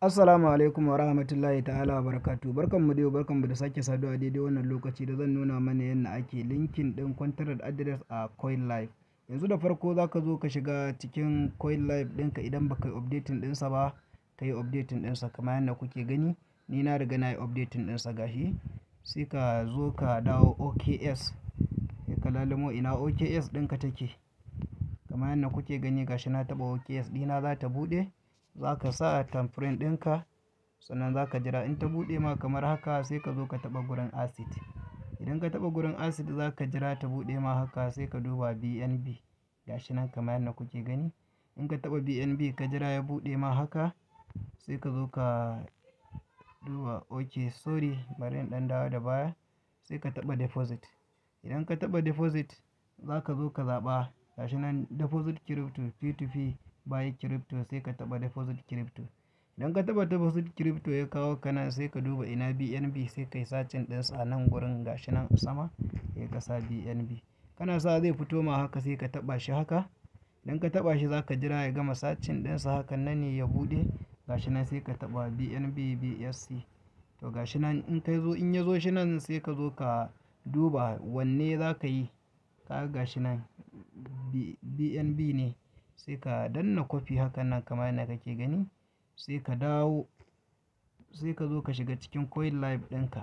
Assalamu alaikum wa rahmatullahi ta'ala wa barakatuh. Barkanmu da yau, barkanmu da sake saduwa daidai wannan lokaci da zan nuna mana yadda ake linking ɗin contract address a CoinLive. Yanzu da farko za ka zo ka shiga cikin CoinLive ɗinka. Idan baka yi updating ɗinsa ba, ka yi updating ɗinsa kamar yadda kuke gani. Ni na riga na yi updating ɗinsa, gashi. Sai ka zo ka dawo OKX, sai ka lalumo ina OKX ɗinka take. Kamar yadda kuke gani, gashi na taɓa OKX ɗina, za ta buɗe. Za ka sa thumbprint ɗinka, sannan za ka jira. In ta buɗe ma kamar haka, sai ka zo ka taɓa gurin asset. Idan ka taɓa gurin asset, za ka jira ta buɗe ma haka, sai ka duba BNB. Gashi nan kamar yadda kuke gani. In ka taɓa BNB, ka jira ya buɗe ma haka, sai ka zo ka duba. Okay, sorry, bari in ɗan dawo da baya. Sai ka taɓa deposit. Idan ka taɓa deposit, za ka zo ka zaɓa, gashi nan, deposit crypto, P2P, buy crypto, sai ka taɓa deposit crypto. Idan ka taɓa deposit crypto, ya kawo ka nan, sai ka duba ina BNB, sai ka yi searching ɗinsa a nan gurin, gashi nan a sama, sai ka sa BNB. Kana sa, zai fito ma haka, sai ka taɓa shi haka. Idan ka taɓa shi, za ka jira ya gama searching ɗinsa, hakan nan ne ya buɗe. Gashi nan, sai ka taɓa BNB BSC. To, gashi nan, in ka zo, in ya zo shi nan, sai ka zo ka duba wanne za ka yi. Ka ga, gashi nan BNB ne. Sai ka danna copy hakan nan kamar yadda kake gani. Sai ka dawo, sai ka zo ka shiga cikin CoinLive ɗinka.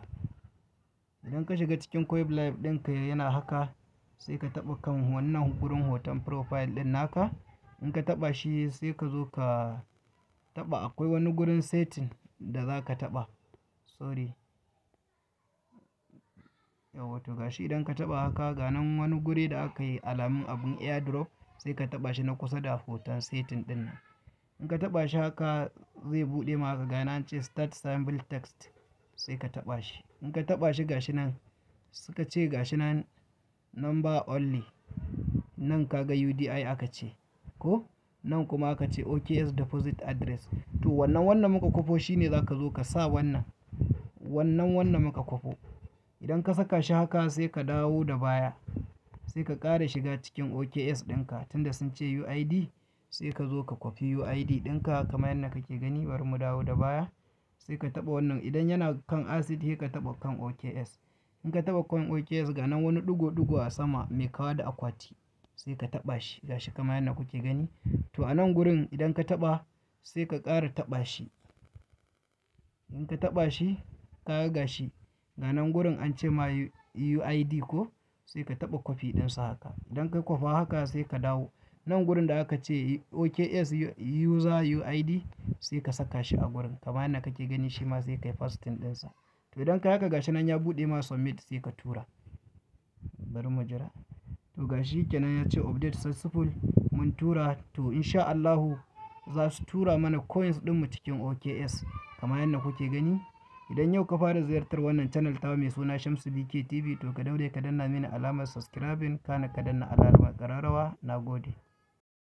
Idan ka shiga cikin CoinLive ɗinka, yana haka, sai ka taɓa kan wannan gurin hoton profile ɗin naka. In ka taɓa shi, sai ka zo ka taɓa, akwai wani gurin setting da za ka taɓa. Sorry. Yauwa, to gashi, idan ka taɓa haka, ga nan wani guri da aka yi alamun abun airdrop, sai ka taɓa shi na kusa da hoton setting ɗin nan. In ka taɓa shi haka, zai buɗe maka, ga nan an ce "Start simple text", sai ka taɓa shi. In ka taɓa shi, gashi nan suka ce, gashi nan, "Number only". Nan ka ga UID aka ce ko, nan kuma aka ce "OKX deposit address". To, wannan wannan muka kwafo shine za ka zo ka sa, wannan muka kwafo. Idan ka saka shi haka, sai ka dawo da baya, sai ka ƙara shiga cikin OKX ɗinka, tunda sun ce UID, sai ka zo ka kwafi UID ɗinka kamar yadda kake gani. Bari mu dawo da baya. Sai ka taɓa wannan, idan yana kan asset, sai ka taɓa kan OKX. In ka taɓa kan OKX, ga nan wani ɗigo ɗigo a sama mai kama da akwati, sai ka taɓa shi, gashi kamar yadda kuke gani. To, a nan gurin idan ka taɓa, sai ka ƙara taɓa shi. In ka taɓa shi, ka ga, gashi ga nan gurin an ce ma UID ko, sai ka taɓa copy ɗinsa haka. Idan ka kwafa haka, sai ka dawo nan gurin da aka ce OKX user UID, sai ka saka shi a gurin kamar yadda kake gani, shi ma sai ka yi pasting ɗinsa. To, idan ka haka, gashi nan ya buɗe ma, submit, sai ka tura. Bari mu jira. To, gashi kenan, ya ce "Update successful". Mun tura. To, in sha Allahu za su tura mana coins ɗinmu cikin OKX kamar yadda kuke gani. Idan yau ka fara ziyartar wannan channel ta mai suna Shamsu BK TV, to ka daure ka danna mini alamar subscribing, kana ka danna alamar ƙararrawa. Na gode.